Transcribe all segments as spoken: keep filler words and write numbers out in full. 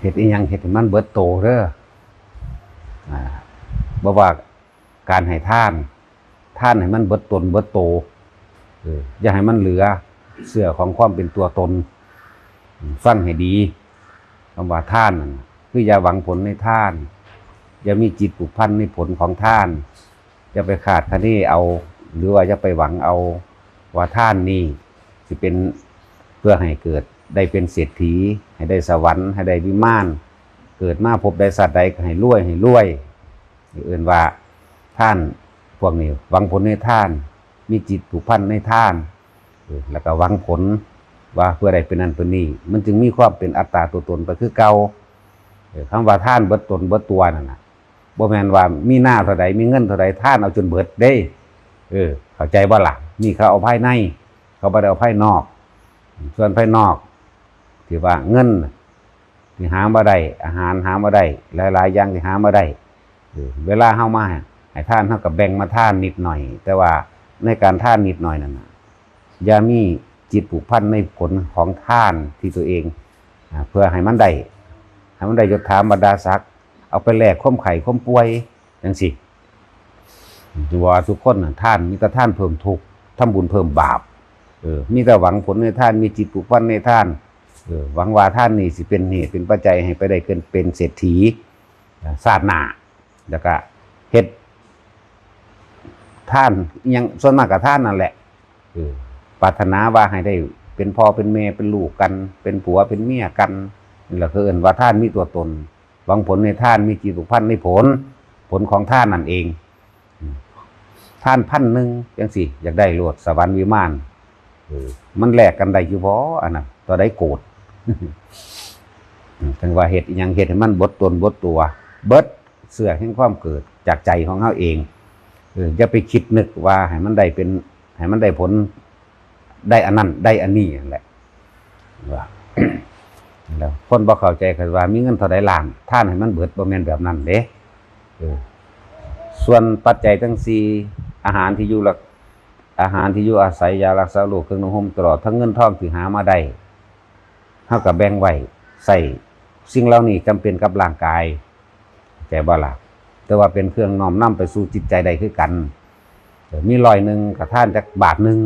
เฮ็ดอีหยังเฮ็ดให้มันเบิดโตเด้อ อ่า บ่ว่าการให้ทาน ทานให้มันเบิดตนเบิดโต เออ อย่าให้มันเหลือเสื้อของความเป็นตัวตน ฟังให้ดี คำว่าทานนั่นน่ะ คืออย่าหวังผลในทาน อย่ามีจิตผูกพันในผลของทาน อย่าไปคาดคะเนเอา หรือว่าอย่าไปหวังเอาว่าทานนี่สิเป็นเพื่อให้เกิดได้เป็นเศรษฐี ให้ได้สวรรค์ ให้ได้วิมาน เกิดมาภพใดชาติใดก็ให้รวย ให้รวย เอิ้นว่าทานพวกนี้หวังผลในทาน มีจิตผูกพันในทาน เออ แล้วก็หวังผลว่าเพื่อได้เป็นนั่นเป็นนี่ มันจึงมีความเป็นอัตตาตัวตนไปคือเก่า เออ คำว่าทานเบิดตนเบิดตัวนั่นน่ะ บ่แม่นว่ามีนาเท่าใด มีเงินเท่าใด ทานเอาจนเบิดเด้ เออ เข้าใจบ่ล่ะ นี่เขาเอาภายใน เขาบ่ได้เอาภายนอก ส่วนภายนอก ที่ว่าเงินน่ะ ที่หามาได้ อาหารหามาได้ หลายๆอย่างที่หามาได้ เออ เวลาเฮามาให้ทาน เฮาก็แบ่งมาทานนิดหน่อย แต่ว่าในการทานนิดหน่อยนั่นน่ะ อย่ามีจิตผูกพันในผลของทานที่ตัวเอง อ่า เพื่อให้มันได้ ให้มันได้ยศถาบรรดาศักดิ์ เอาไปแลกความไข้ความป่วยจังซี้ ว่าทุกคนน่ะ ทานมีแต่ทานเพิ่มทุกข์ ทำบุญเพิ่มบาป เออ มีแต่หวังผลในทาน มีจิตผูกพันในทาน เออ หวังว่าทานนี่สิเป็นเหตุเป็นปัจจัยให้ไปได้เกินเป็นเศรษฐี อ่า ชาติหน้า แล้วก็เฮ็ดทานอิหยัง ส่วนมากก็ทานนั่นแหละ เออ ปรารถนาว่าให้ได้เป็นพ่อเป็นแม่เป็นลูกกัน เป็นผัวเป็นเมียกัน นี่แหละคือเอิ้นว่าทานมีตัวตน หวังผลในทาน มีจิตผูกพันในผล ผลของทานนั่นเอง อืม ทานพันหนึ่งจังซี้ อยากได้โลดสวรรค์วิมาน เออ มันแลกกันได้อยู่บ่ อันนั้น เท่าใดโกด อืม จั่งว่าเฮ็ดอิหยังเฮ็ดให้มันเบิดตนเบิดตัว เบิดเสื้อแห่งความเกิดจากใจของเฮาเอง เออ อย่าไปคิดนึกว่าให้มันได้เป็น ให้มันได้ผล ได้อันนั้น ได้อันนี้นั่นแหละ ว่า แล้วคนบ่เข้าใจก็ว่ามีเงินเท่าใดล้าน ทานให้มันเบิด บ่แม่นแบบนั้นเด้ เออ ส่วนปัจจัยทั้งสี่ อาหารที่อยู่ละ อาหารที่อยู่อาศัย ยารักษาโรค เครื่องนุ่งห่ม ตลอดทั้งเงินทองที่หามาได้ เฮาก็แบ่งไว้ใช้ สิ่งเหล่านี้จำเป็นกับร่างกาย เข้าใจบ่ล่ะ แต่ว่าเป็นเครื่องน้อมนำไปสู่จิตใจได้คือกัน เออ มีร้อยหนึ่งก็ทานจักบาทหนึ่ง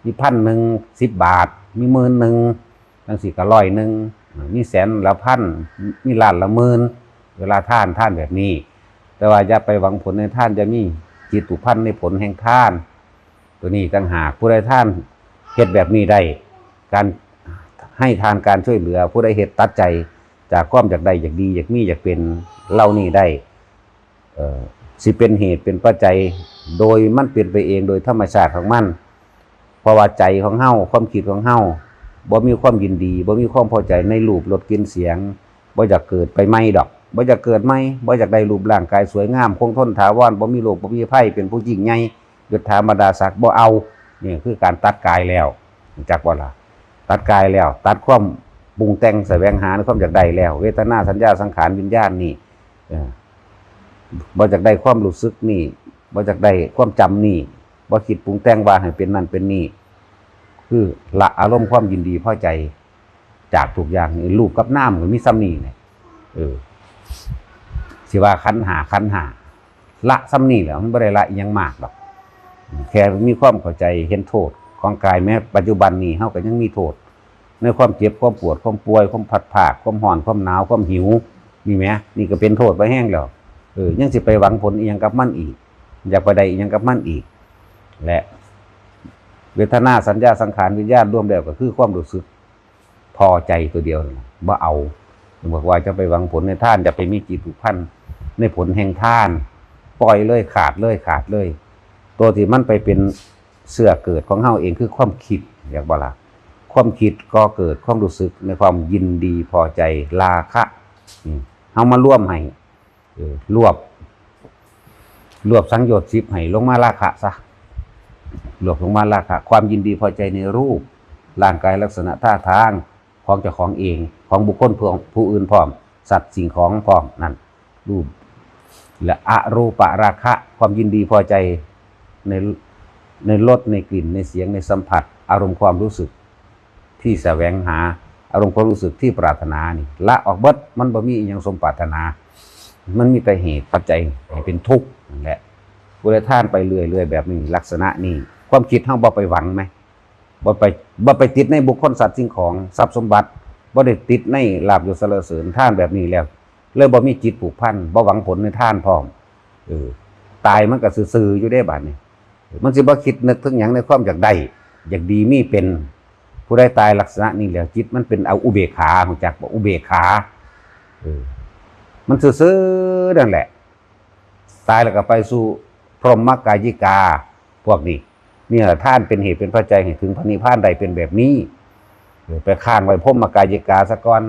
มีพันหนึ่ง สิบบาท มีหมื่นหนึ่ง จังซี้ก็ร้อยหนึ่ง มีแสนละพัน มีล้านละหมื่น เวลาทาน ทานแบบนี้ แต่ว่าอย่าไปหวังผลในทาน อย่ามีจิตผูกพันในผลแห่งทาน ตัวนี้ต่างหาก ผู้ใดทาน เฮ็ดแบบนี้ได้ การให้ทาน การช่วยเหลือ ผู้ใดเฮ็ดตัดใจจากความอยากได้ อยากดี อยากมี อยากเป็น เหล่านี้ได้ เอ่อ สิเป็นเหตุเป็นปัจจัย โดยมันเป็นไปเองโดยธรรมชาติของมัน เพราะว่าใจของเฮา ความคิดของเฮา บ่มีความยินดี บ่มีความพอใจในรูป รส กลิ่น เสียง บ่อยากเกิดไปใหม่ดอก บ่อยากเกิดใหม่ บ่อยากได้รูปร่างกายสวยงาม คงทนถาวร บ่มีโรค บ่มีภัย เป็นผู้ยิ่งใหญ่ ยศถาบรรดาศักดิ์ บ่เอา นี่คือการตัดกายแล้ว รู้จักบ่ล่ะ ตัดกายแล้ว ตัดความปรุงแต่งแสวงหาในความอยากได้แล้ว เวทนา สัญญา สังขาร วิญญาณนี่ เออ บ่อยากได้ความรู้สึกนี่ บ่อยากได้ความจำนี่ บ่คิดปรุงแต่งว่าให้เป็นนั่นเป็นนี่ คือละอารมณ์ความยินดีพอใจจากทุกอย่าง รูปกับนามก็มีส่ำนี้แหละ เออ สิว่าขันธ์ห้า ขันธ์ห้า ละส่ำนี้แหละ มันบ่ได้ละอิหยังมากดอก แค่มีความเข้าใจเห็นโทษของกาย แม้ปัจจุบันนี้เฮาก็ยังมีโทษ ในความเจ็บ ความปวด ความป่วย ความพลัดพราก ความร้อน ความหนาว ความหิว นี่แหม นี่ก็เป็นโทษไปแฮงแล้ว เออ ยังสิไปหวังผลอิหยังกับมันอีก อยากไปได้อิหยังกับมันอีก และเวทนา สัญญา สังขาร วิญญาณ รวมแล้วก็คือความรู้สึกพอใจตัวเดียวนั่นล่ะ บ่เอา บอกว่าจะไปหวังผลในทาน อย่าไปมีจิตผูกพันในผลแห่งทาน ปล่อยเลย ขาดเลย ขาดเลย ตัวที่มันไปเป็นเสื้อเกิดของเฮาเองคือความคิด อยากบ่ล่ะ ความคิดก่อเกิดความรู้สึกในความยินดีพอใจ ราคะ อืม เฮามารวมให้ เออ รวบ รวบสังโยชน์สิบให้ลงมาราคะซะ รวบลงมาราคะ ความยินดีพอใจในรูป ร่างกาย ลักษณะท่าทางของเจ้าของเอง ของบุคคลผู้ ผู้อื่นพร้อม สัตว์สิ่งของพร้อม นั่น รูป และอรูปราคะ ความยินดีพอใจใน ในรส ในกลิ่น ในเสียง ในสัมผัส อารมณ์ความรู้สึก ที่แสวงหา อารมณ์ความรู้สึกที่ปรารถนานี่ ละออกเบิด มันบ่มีอหยังสมปรารถนา มันมีแต่เหตุปัจจัยให้เป็นทุกข์นั่นแหละ ผู้ใดทานไปเรื่อยๆแบบนี้ ลักษณะนี้ ความคิดเฮาบ่ไปหวังไหม บ่ไป บ่ไปติดในบุคคลสัตว์สิ่งของทรัพย์สมบัติ บ่ได้ติดในลาภยศสรรเสริญ ทานแบบนี้แล้ว เลยบ่มีจิตผูกพัน บ่หวังผลในทานพร้อม เออ ตายมันก็ซื่อๆอยู่เด้บัดนี้ มันสิบ่คิดนึกถึงหยังในความอยากได้ อยากดีมีเป็น ผู้ใดตายลักษณะนี้แล้ว จิตมันเป็นเอาอุเบกขา รู้จักบ่ อุเบกขา เออ มันซื่อๆนั่นแหละ ตายแล้วก็ไปสู่พรหมกายิกา พวกนี้ เนี่ย ทานเป็นเหตุเป็นปัจจัยให้ถึงพระนิพพานได้เป็นแบบนี้ เออ ไปค้างไว้พรหมกายิกาซะก่อน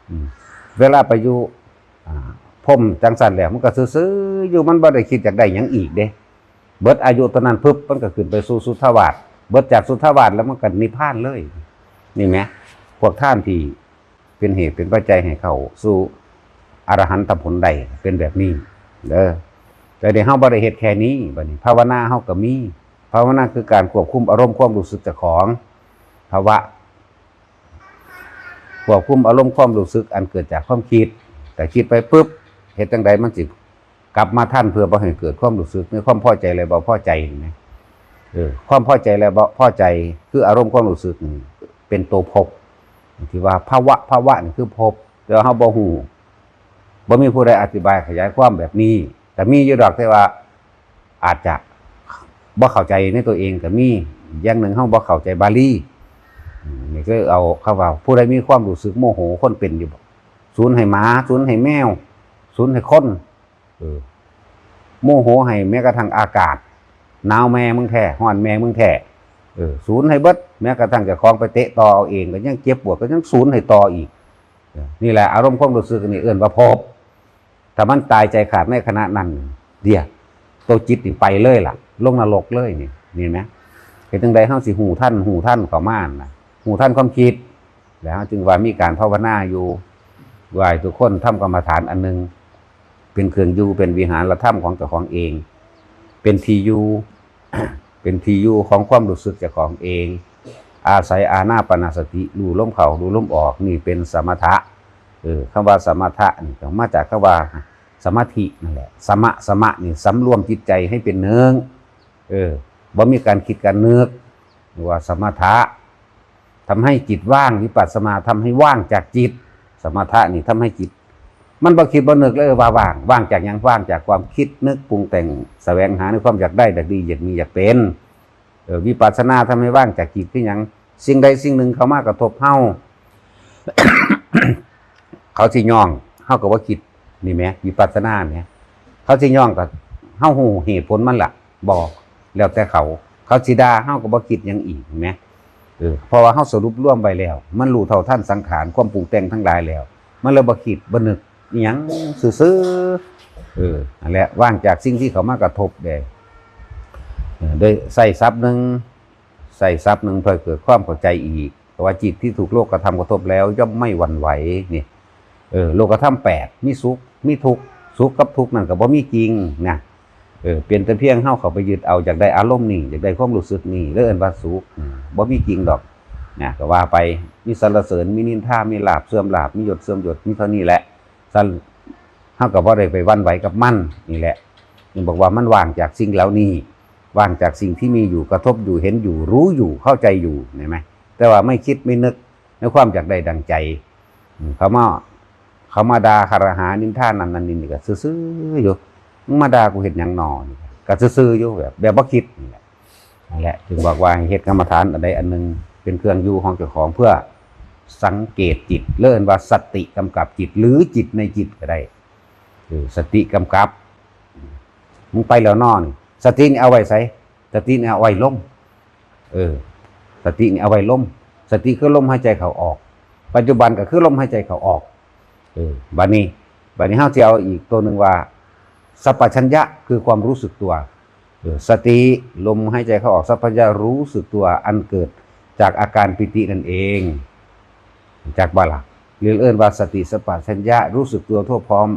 อืม เวลาไปอยู่ อ่า พรหมจังซั่นแล้ว มันก็ซื่อๆอยู่ มันบ่ได้คิดอยากได้หยังอีกเด้ เบิดอายุตอนนั้นปุ๊บ มันก็ขึ้นไปสู่สุทธาวาส เบิดจากสุทธาวาสแล้วมันก็นิพพานเลย นี่แหม พวกทานที่เป็นเหตุเป็นปัจจัยให้เข้าสู่อรหันตผลได้เป็นแบบนี้ เด้อ แต่เดี๋ยวเฮาบ่ได้เฮ็ดแค่นี้ บัดนี้ภาวนาเฮาก็มี ภาวนาคือการควบคุมอารมณ์ความรู้สึกเจ้าของ ภาวะ ควบคุมอารมณ์ความรู้สึกอันเกิดจากความคิด แต่คิดไปปุ๊บ เฮ็ดจั่งใดมันสิกลับมาทัน เพื่อบ่ให้เกิดความรู้สึกในความพอใจและบ่พอใจนี่นะ เออ ความพอใจและบ่พอใจ คืออารมณ์ความรู้สึกนี่เป็นตัวภพ ที่ว่าภาวะ ภาวะนี่คือภพ แต่ว่าเฮาบ่ฮู้ บ่มีผู้ใดอธิบายขยายความแบบนี้ แต่มีอยู่ดอก แต่ว่าอาจจะบ่เข้าใจในตัวเองก็มี อย่างหนึ่งเฮาบ่เข้าใจบาลี อืม นี่ก็เอาคำว่า ผู้ใดมีความรู้สึกโมโห คนเป็นอยู่บ่ สูนให้หมา สูนให้แมว สูนให้คน เออ โมโหให้แม้กระทั่งอากาศ หนาวแม่มึงแท้ ร้อนแม่มึงแท้ เออ สูนให้เบิด แม้กระทั่งเจ้าของไปเตะต่อเอาเอง ก็ยังเจ็บปวด ก็ยังสูนให้ต่ออีก เออ นี่แหละอารมณ์ความรู้สึกนี่เอิ้นว่าภพ ถ้ามันตายใจขาดในขณะนั้น เดี๋ยว ตัวจิตนี่ไปเลยล่ะ ลงนรกเลยนี่ นี่นะ เฮ็ดจั่งใดเฮาสิฮู้ทัน ฮู้ทันเข้ามานะ ฮู้ทันความคิด แล้วจึงว่ามีการภาวนาอยู่ ว่าให้ทุกคนทำกรรมฐานอันหนึ่ง เป็นเครื่องอยู่ เป็นวิหารธรรมของเจ้าของเอง เป็นที่อยู่ เป็นที่อยู่ของความรู้สึกเจ้าของเอง อาศัยอานาปานสติ รู้ลมเข้า รู้ลมออก นี่เป็นสมถะ เออ คำว่าสมถะนี่ก็มาจากคำว่าสมาธินั่นแหละ สมะ สมะนี่สำรวมจิตใจให้เป็นหนึ่ง เออ บ่มีการคิดการนึก เรียกว่าสมถะ ทำให้จิตว่าง วิปัสสนาทำให้ว่างจากจิต สมถะนี่ทำให้จิต มันบ่คิดบ่นึกเลยว่าว่าง ว่างจากหยัง ว่างจากความคิดนึกปรุงแต่ง แสวงหาในความอยากได้ อยากดี อยากมี อยากเป็น เออ วิปัสสนาทำให้ว่างจากจิต คือหยัง สิ่งใดสิ่งหนึ่งเข้ามากระทบเฮา เขาสิย่อง เฮาก็บ่คิด นี่แหม วิปัสสนาแหม เขาสิย่องก็ เฮาฮู้เหตุผลมันล่ะ บ่ แล้วแต่เขา เขาสิด่า เฮาก็บ่คิดหยังอีก เห็นไหม เออ เพราะว่าเฮาสรุปรวมไว้แล้ว มันรู้เท่าทันสังขาร ความปรุงแต่งทั้งหลายแล้ว มันเลยบ่คิด บ่นึกอิหยัง ซื่อๆ เออ นั่นแหละ ว่างจากสิ่งที่เขามากระทบเด้ เออ โดยใช้ศัพท์หนึ่ง ใช้ศัพท์หนึ่งเพื่อเกิดความเข้าใจอีก เพราะว่าจิตที่ถูกโลกธรรมกระทบแล้วย่อมไม่หวั่นไหว นี่ เออ โลกธรรมแปด มีสุข มีทุกข์ สุขกับทุกข์นั่นก็บ่มีจริงนะ เออ เป็นแต่เพียงเฮาเข้าไปยึดเอา อยากได้อารมณ์นี่ อยากได้ความรู้สึกนี่ แล้วเอิ้นว่าสุข อืม บ่มีจริงดอก นะ ก็ว่าไป มีสรรเสริญ มีนินทา มีลาภ เสื่อมลาภ มียศ เสื่อมยศ มีเท่านี้แหละ ซั่น เฮาก็บ่ได้ไปหวั่นไหวกับมัน นี่แหละ นี่บอกว่ามันว่างจากสิ่งเหล่านี้ ว่างจากสิ่งที่มีอยู่ กระทบอยู่ เห็นอยู่ รู้อยู่ เข้าใจอยู่ เห็นไหม แต่ว่าไม่คิดไม่นึกในความอยากได้ดังใจ อืม เขามา เขามาด่าคารหานินทานั่นนั่นนี่ นี่ก็ซื่อๆอยู่ มึงมาด่ากูเฮ็ดหยังหนอ นี่ก็ซื่อๆอยู่ แบบ แบบบ่คิดนี่แหละ นั่นแหละ จึงบอกว่าให้เฮ็ดกรรมฐานอันใดอันหนึ่ง เป็นเครื่องอยู่ของเจ้าของ เพื่อสังเกตจิต เรียกว่าสติกำกับจิต หรือจิตในจิตก็ได้ เออ สติกำกับ มึงไปแล้วนอน สตินี่เอาไว้ไส สตินี่เอาไว้ลม เออ สตินี่เอาไว้ลม สติคือลมหายใจเข้าออก ปัจจุบันก็คือลมหายใจเข้าออก เออ บัดนี้ บัดนี้เฮาสิเอาอีกตัวหนึ่งว่า สัมปชัญญะคือความรู้สึกตัว เออ สติ ลมหายใจเข้าออก สัมปชัญญะรู้สึกตัว อันเกิดจากอาการปีตินั่นเอง จากบ่ล่ะ เรียกเอิ้นว่าสติสัมปชัญญะรู้สึกตัวทั่วพร้อม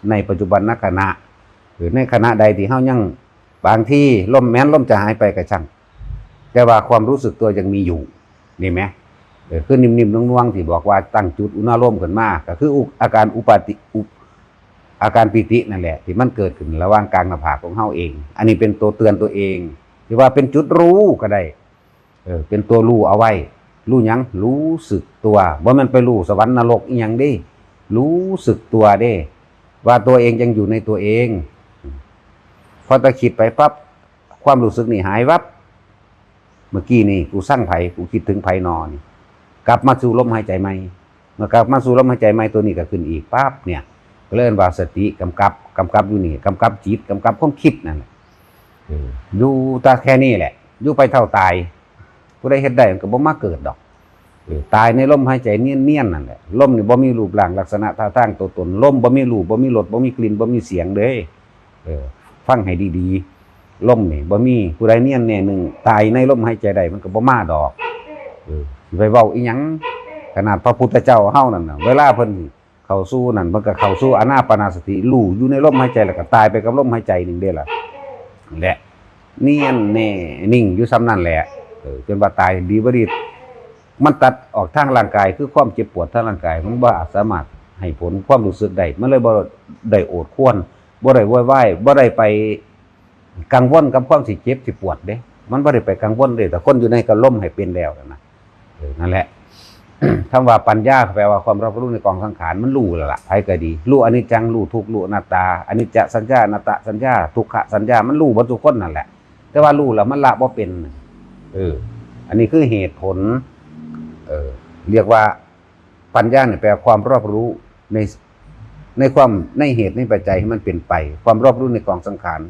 ในปัจจุบันขณะ หรือในขณะใดที่เฮายัง บางทีลม แม้นลมจะหายไปก็ช่าง แต่ว่าความรู้สึกตัวยังมีอยู่ นี่ไหม เอ คือนิ่มๆนวลๆที่บอกว่าตั้งจุดอุณาโลมขึ้นมา ก็คืออุอาการอุปาติอุปอาการปีตินั่นแหละ ที่มันเกิดขึ้นระหว่างกลางหน้าผากของเฮาเอง อันนี้เป็นตัวเตือนตัวเอง ที่ว่าเป็นจุดรู้ก็ได้ เออ เป็นตัวรู้เอาไว้ รู้หยัง รู้สึกตัว บ่แม่นไปรู้สวรรค์นรกอีหยังเด้ รู้สึกตัวเด้ ว่าตัวเองยังอยู่ในตัวเอง พอตะคิดไปปั๊บ ความรู้สึกนี่หายวับ เมื่อกี้นี่กูสั่งไผ กูคิดถึงไผนอนี่ กลับมาสู่ลมหายใจใหม่ เมื่อกลับมาสู่ลมหายใจใหม่ ตัวนี้ก็ขึ้นอีกปั๊บเนี่ย ก็เลยเอิ้นว่าสติกำกับ กำกับอยู่นี่ กำกับจิต กำกับความคิดนั่นแหละ เออ อยู่แต่แค่นี้แหละ อยู่ไปเท่าตาย ผู้ใดเฮ็ดได้มันก็บ่มาเกิดดอก เออ ตายในลมหายใจเนียนๆนั่นแหละ ลมนี่บ่มีรูปร่างลักษณะท่าทางตัวตน ลมบ่มีรูป บ่มีรส บ่มีกลิ่น บ่มีเสียงเด้ เออ ฟังให้ดีๆ ลมนี่บ่มี ผู้ใดเนียนแน่หนึ่ง ตายในลมหายใจได้มันก็บ่มาดอก เออ สิไปเว้าอีหยัง ขนาดพระพุทธเจ้าเฮานั่นน่ะ เวลาเพิ่นเข้าสู่นั่น เพิ่นก็เข้าสู่อานาปานสติ รู้อยู่ในลมหายใจ แล้วก็ตายไปกับลมหายใจหนึ่งเด้ล่ะ และเนียนแน่นิ่งอยู่ส่ำนั่นแหละ เออ จนว่าตายดีบ่ดี มันตัดออกทางร่างกาย คือความเจ็บปวดทางร่างกาย มันบ่อาจสามารถให้ผลความรู้สึกได้ มันเลยบ่ได้โอดครวญ บ่ได้โวยวาย บ่ได้ไปกังวลกับความสิเจ็บสิปวดเด้ มันบ่ได้ไปกังวลเด้ แต่คนอยู่ในกะลมให้เป็นแล้วนะ เออ นั่นแหละ คำว่าปัญญาแปลว่าความรอบรู้ในกองสังขาร มันรู้แล้วล่ะ ไผก็ดี รู้อนิจจัง รู้ทุกข์ รู้อนัตตา อนิจจสัญญา อนัตตสัญญา ทุกขสัญญา มันรู้หมดทุกคนนั่นแหละ แต่ว่ารู้แล้วมันละบ่เป็น เออ อันนี้คือเหตุผล เออ เรียกว่าปัญญาเนี่ยแปลความรอบรู้ใน ในความ ในเหตุในปัจจัยให้มันเป็นไป ความรอบรู้ในกองสังขาร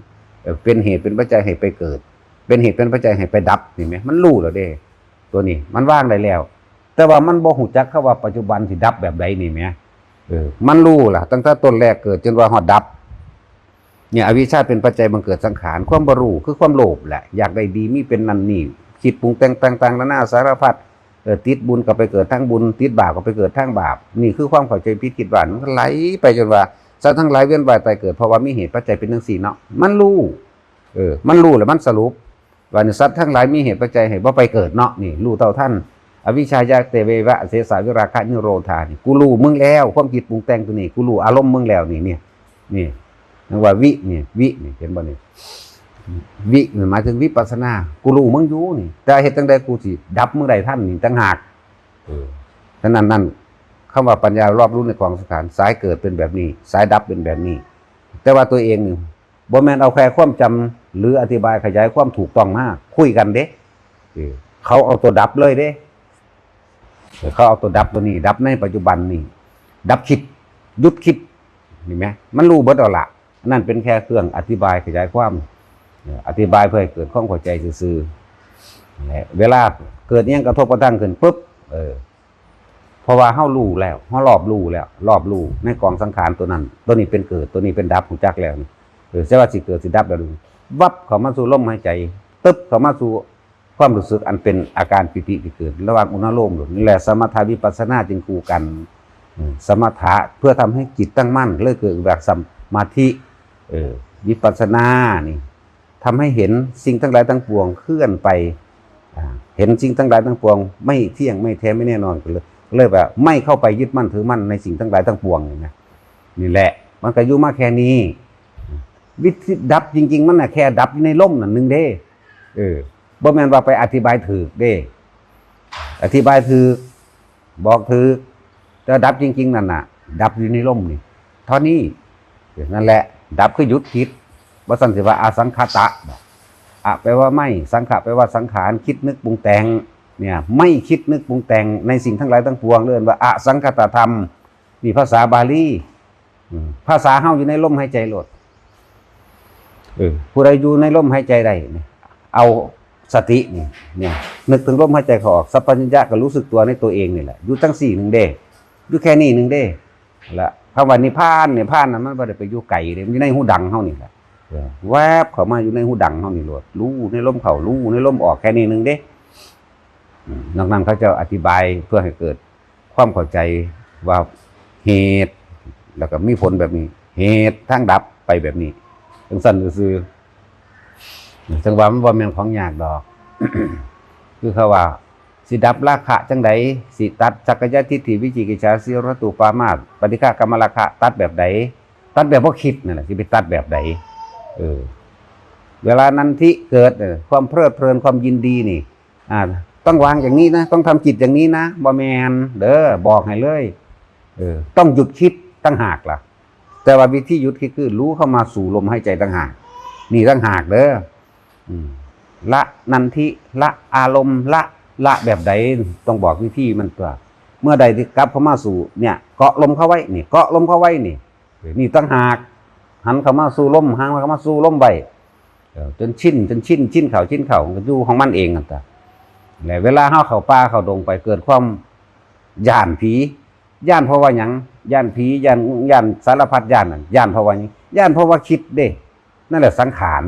เออ เป็นเหตุเป็นปัจจัยให้ไปเกิด เป็นเหตุเป็นปัจจัยให้ไปดับ นี่แหม มันรู้แล้วเด้ ตัวนี้มันวางได้แล้ว แต่ว่ามันบ่ฮู้จักคำว่าปัจจุบันสิดับแบบใดนี่แหม เออ มันรู้ล่ะ ตั้งแต่ต้นแรกเกิดจนว่าฮอดดับ เนี่ย อวิชชาเป็นปัจจัยบังเกิดสังขาร ความบ่รู้คือความโลภแหละ อยากได้ดี มีเป็นนั่นนี่ คิดปรุงแต่งต่างๆนานาสารพัด เออ ติดบุญก็ไปเกิดทางบุญ ติดบาปก็ไปเกิดทางบาป นี่คือความเข้าใจผิดคิดว่า มันก็ไหลไปจนว่า สัตว์ทั้งหลายเวียนว่ายตายเกิด เพราะว่ามีเหตุปัจจัยเป็นจั่งซี้เนาะ มันรู้ เออ มันรู้แล้วมันสรุป ว่าสัตว์ทั้งหลายมีเหตุปัจจัยให้บ่ไปเกิดเนาะ นี่ รู้เท่าทัน อวิชชายาเตเววะอเสสาวิราคะนิโรธา นี่ กูรู้มึงแล้ว ความคิดปรุงแต่งตัวนี้ กูรู้อารมณ์มึงแล้ว นี่ เนี่ย นี่ เรียกว่าวิ นี่ วิ นี่ เห็นบ่นี่ วิ นี่หมายถึงวิปัสสนา กูรู้มึงอยู่นี่ แต่เฮ็ดจั่งใดกูสิดับมึงได้ทันนี่ต่างหาก เออ ฉะนั้นนั่น คำว่าปัญญารอบรู้ในกองสังขาร สายเกิดเป็นแบบนี้ สายดับเป็นแบบนี้ แต่ว่าตัวเองนี่ บ่แม่นเอาแค่ความจำหรืออธิบายขยายความถูกต้องมาคุยกันเด้ เออ เขาเอาตัวดับเลยเด้ เขาเอาตัวดับตัวนี้ ดับในปัจจุบันนี่ ดับคิด หยุดคิด นี่แหม มันรู้เบิดเอาละ อันนั้นเป็นแค่เครื่องอธิบายขยายความ เออ อธิบายเพื่อให้เกิดความเข้าใจซื่อๆ และเวลาเกิดอิหยังกระทบกระทั่งขึ้นปุ๊บ เออ เพราะว่าเฮารู้แล้ว เฮารอบรู้แล้ว รอบรู้ในกองสังขารตัวนั้น ตัวนี้เป็นเกิด ตัวนี้เป็นดับ ฮู้จักแล้วนี่ เออ แต่ว่าสิเกิดสิดับแล้วนี่ วับเข้ามาสู่ลมหายใจ ตึ๊บเข้ามาสู่ความรู้สึกอันเป็นอาการปีติที่เกิดระหว่างอุณาโลมนี่แหละ สมถะวิปัสสนาจึงคู่กัน อืม สมถะเพื่อทำให้จิตตั้งมั่น เลยเกิดแบบสมาธิ เออ วิปัสสนานี่ ทำให้เห็นสิ่งทั้งหลายทั้งปวงเคลื่อนไป อ่า เห็นสิ่งทั้งหลายทั้งปวงไม่เที่ยง ไม่แท้ ไม่แน่นอน ก็เลย ก็เลยว่าไม่เข้าไปยึดมั่นถือมั่นในสิ่งทั้งหลายทั้งปวงนี่นะ นี่แหละ มันก็อยู่มาแค่นี้ วิธีดับจริงๆ มันน่ะแค่ดับอยู่ในลมนั่นหนึ่งเด้ เออ บ่แม่นว่าไปอธิบายถืกเด้ อธิบายถืก บอกถืก แต่ดับจริงๆ นั่นน่ะ ดับอยู่ในลมนี่ เท่านี้ นั่นแหละ ดับคือหยุดคิด บ่ซั้นสิว่าอสังขตะบ่ อะแปลว่าไม่ สังขะแปลว่าสังขาร คิดนึกปรุงแต่ง เนี่ย ไม่คิดนึกปรุงแต่งในสิ่งทั้งหลายทั้งปวง เรียกว่าอสังขตธรรม นี่ภาษาบาลี อืม ภาษาเฮาอยู่ในลมหายใจโลด เออ ผู้ใดอยู่ในลมหายใจได้นี่ เอาสตินี่ เนี่ย นึกถึงลมหายใจเข้าออก สัพพัญญะก็รู้สึกตัวในตัวเองนี่แหละ อยู่จั่งซี้หนึ่งเด้ อยู่แค่นี้หนึ่งเด้ และคำว่านิพพาน นิพพานน่ะมันบ่ได้ไปอยู่ไกลเด้ มันอยู่ในหูดังเฮานี่แหละ เออ แวบเข้ามาอยู่ในหูดังเฮานี่โลด รู้ในลมเข้า รู้ในลมออก แค่นี้หนึ่งเด้ อืม นอกนั้นเขาเจ้าอธิบายเพื่อให้เกิดความเข้าใจว่าเหตุ แล้วก็มีผลแบบนี้ เหตุทางดับไปแบบนี้ จั่งซั้นซื่อๆ จั่งว่ามันบ่แม่นของยากดอก คือเขาว่า สิดับราคะจังใด สิตัดสักกายทิฏฐิ วิจิกิจฉา สีลัตตุปามาส ปฏิฆะกามราคะ ตัดแบบใด ตัดแบบบ่คิดนั่นแหละ สิไปตัดแบบใด เออ เวลานันทิเกิดเนี่ย ความเพลิดเพลิน ความยินดีนี่ อ่า ต้องวางอย่างนี้นะ ต้องทำจิตอย่างนี้นะ บ่แม่นเด้อ บอกให้เลย เออ ต้องหยุดคิดต่างหากล่ะ แต่ว่าวิธีหยุดคิดคือรู้เข้ามาสู่ลมหายใจต่างหาก นี่ต่างหากเด้อ อืม ละนันทิ ละอารมณ์ ละ ละแบบใด ต้องบอกวิธีมันตัว เมื่อใดที่กลับเข้ามาสู่ เนี่ย เกาะลมเข้าไว้ นี่ เกาะลมเข้าไว้ นี่ นี่ต่างหาก หันเข้ามาสู่ลม หันเข้ามาสู่ลมไว้ เออ จนชิน จนชิน ชินเข้า ชินเข้า มันก็อยู่ของมันเองนั่นตะ และเวลาเฮาเข้าป่าเข้าดงไป เกิดความย้านผี ย้านเพราะว่าหยัง ย้านผี ย้าน ย้านสารพัดย้านนั่น ย้านเพราะว่าหยัง ย้านเพราะว่าคิดเด้ นั่นแหละสังขาร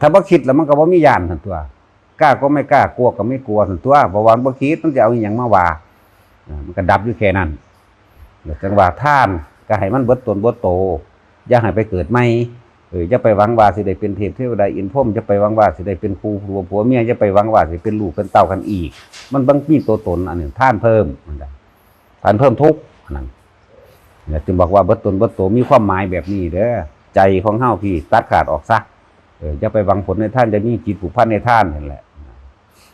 ถ้าบ่คิดแล้วมันก็บ่มีย้านนั่นตัว กล้าก็ไม่กล้า กลัวก็ไม่กลัวนั่นตัว เพราะว่ามันบ่คิด มันจะเอาอิหยังมาว่า อ่า มันก็ดับอยู่แค่นั้น แล้วจังว่าทานก็ให้มันเบิดตนเบิดโต อย่าให้ไปเกิดใหม่ เออ อย่าไปหวังว่าสิได้เป็นเทพเทวดาอินทร์พรหม อย่าไปหวังว่าสิได้เป็นคู่ผัวผัวเมีย อย่าไปหวังว่าสิเป็นลูกเป็นเต้ากันอีก มันต้องมีตัวตนอันหนึ่ง ทานเพิ่ม มันได้ ทานเพิ่มทุกข์ อันนั้น เนี่ย จึงบอกว่าเบิดตนเบิดโต มีความหมายแบบนี้เด้อ ใจของเฮาพี่ ตัดขาดออกซะ เออ อย่าไปหวังผลในทาน อย่ามีจิตผูกพันในทานนั่นแหละ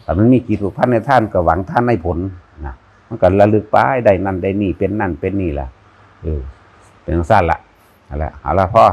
ถ้ามันมีจิตผูกพันในทาน ก็หวังทานในผลนะ มันก็ระลึกไป ได้นั่นได้นี่ เป็นนั่นเป็นนี่ล่ะ เออ เป็นจั่งซั่นล่ะ นั่นแหละ เอาละพ่อ